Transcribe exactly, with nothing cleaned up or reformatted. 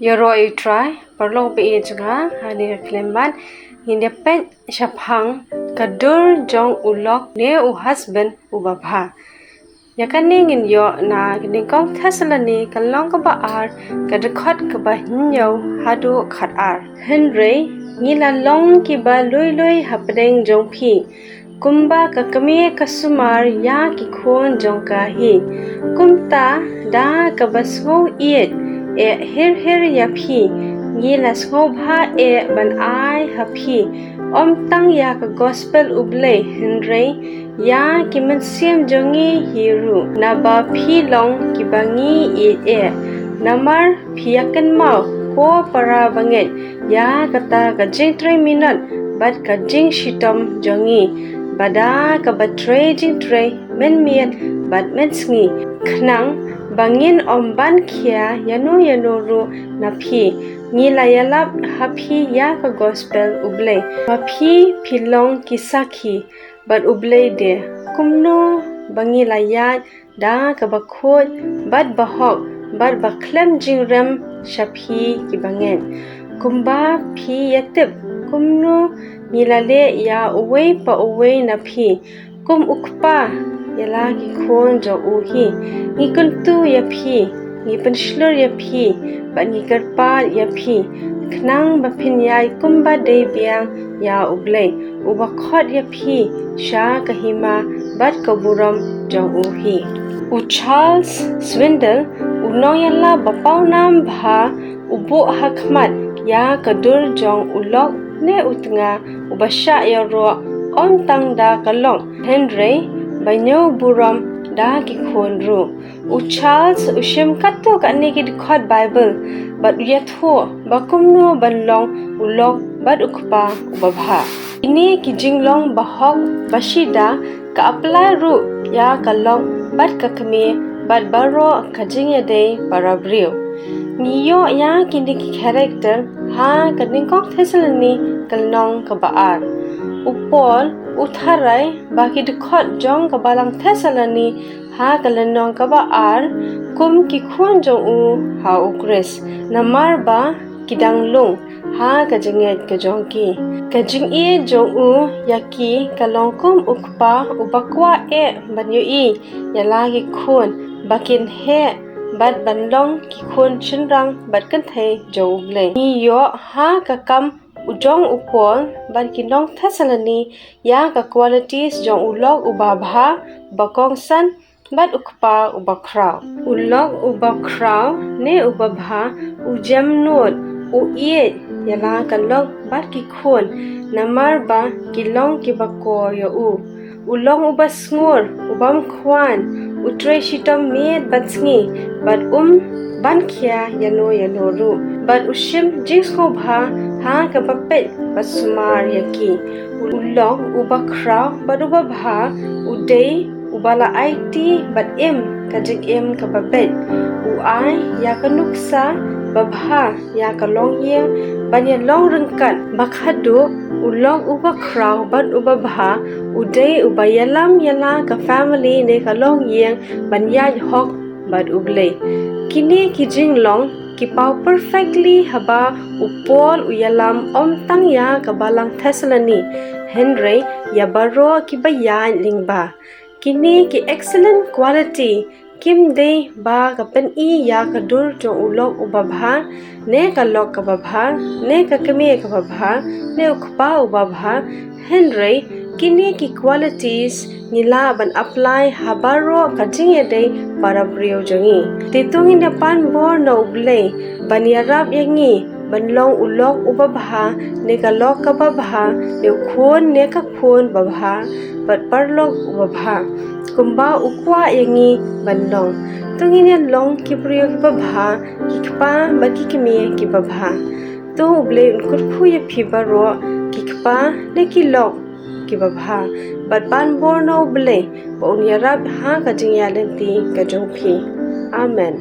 Ïaroh ïa U Trai, paralok ba ïeit jong nga, ha kane ka khyllipmat ngin ïa peit shaphang ka dur jong u lok ne u husband uba bha. Ïa kane ngin ïoh na ka nyngkong Thessaloni ka lynnong kaba ar, ka dkhot kaba hynñiew haduh khatar. Hynrei ngi la long kiba lui lui hapdeng jong phi, kumba ka kmie ka sumar ïa ki khun jong ka hi. Kumta da kaba sngew ïeit, eh hir hir ïa phi, ngi la sngewbha eh ban ai ha phi, ym tang ïa ka gospel U Blei, hynrei ïa ki mynsiem jong ngi hi ruh, naba phi long kiba ngi ïeit eh. Namar phi ïa kynmaw, ko para bangeit, ïa kata ka jingtrei minot bad ka jingshitom jong ngi, ba da kaba trei jingtrei mynmiet bad mynsngi, khnang ba ngin ym ban khia ïano ïano ruh na phi. Ngi la ïalap ha phi ïa ka gospel U Blei, ba phi phi long ki sakhi bad U Blei de. Kumno ba ngi la ïaid da kaba khuid bad bahok bad bakhlem jingrem sha phi ki bangeit. Kumba phi ïa tip kumno ngi la leh ïa uwei pa uwei na phi, kum u kpa ïa la ki khun jong u hi. Ngi kyntu ïa phi, ngi pynshlur ïa phi, bad ngi kyrpad ïa phi, khnang ba phin ïaid kumba dei biang ïa U Blei, uba khot ïa phi sha ka hima bad ka burom jong u hi. U Charles Swindoll, u nongïalam ba pawnam bha, u buh ha khmat ïa ka dur jong u lok ne u tnga uba shah ïaroh, ym tang da ka lok, hynrei ba ñiew burom da ki khun ruh. U Charles u shim katto katne ki dkhot Baibl, bad u ïathuh ba kumno ban long u lok bad u kpa uba bha. Kine ki jinglong bahok bashida ka apply ruh ïa ka lok bad ka kmie bad baroh ka jingïadei para briew. Ngi ïoh ïa kine ki character ha ka nyngkong Thessaloni ka lynnong kaba ar. U Paul u tharai ba ki dkhot jong ka balang Thessaloni ha ka lynnong kaba ar kum ki khun jong u ha U Khrist, namar ba ki dang lung ha ka jingngeit ka jong ki. Ka jingïeit jong u ïa ki ka long kum u kpa uba kwah eh ban ïohi ïa la ki khun ba kin heh bad ban long ki khun shynrang bad kynthei jong U Blei. Ngi ïoh ha ka kam u jong u Paul bad ki nong Thessaloni ïa ka qualities jong u lok uba bha, ba kongsan bad u kpa uba khraw. U lok uba khraw ne uba bha u jem nud, u ïeit ïa la ka lok bad ki khun, namar ba ki long kiba kor ïa u. U long uba sngur, u bym khwan, u trei shitom miet bad sngi, bad um ban khia ïano ïano ruh, bad u shim jingsngewbha ha kaba peit bad sumar ïa ki. U long uba khraw bad uba bha u dei uba la aiti bad im ka jingim kaba beit. U ai ïa ka nuksa babha ïa ka longïing ban ïalong ryngkat, ba khadduh u long uba khraw bad uba bha u dei uba ïalam ïa la ka family ne ka longïing ban ïaid hok bad U Blei. Kine ki jinglong ki paw perfectly haba u Paul u ïalam ym tang ïa ka balang Thessaloni, hynrei ïa baroh kiba ïaid lyngba. Kine ki excellent quality kim dei ba ka pyni ïa ka dur jong u lok uba bha, ne ka lok kaba bha, ne ka kmie kaba bha, ne u kpa uba bha, hynrei kine ki qualities ngi lah ban apply ha baroh ka jingïadei para briew jong ngi. Te to ngin ïa pan bor na U Blei ban ïarap ïa ngi ban long u lok uba bha, ne ka lok kaba bha, ne u khun ne ka khun babha, bad paralok uba bha, kumba u kwah ïa ngi ban long. To ngin ïa long ki briew kiba bha, ki kpa bad ki kmie kiba bha. To U Blei un kyrkhu ïa phi baroh, ki kpa ne ki lok kiba bha, bad pan bor na U Blei ba un ïarap ha ka jingïaid lynti ka jong phi. Amen.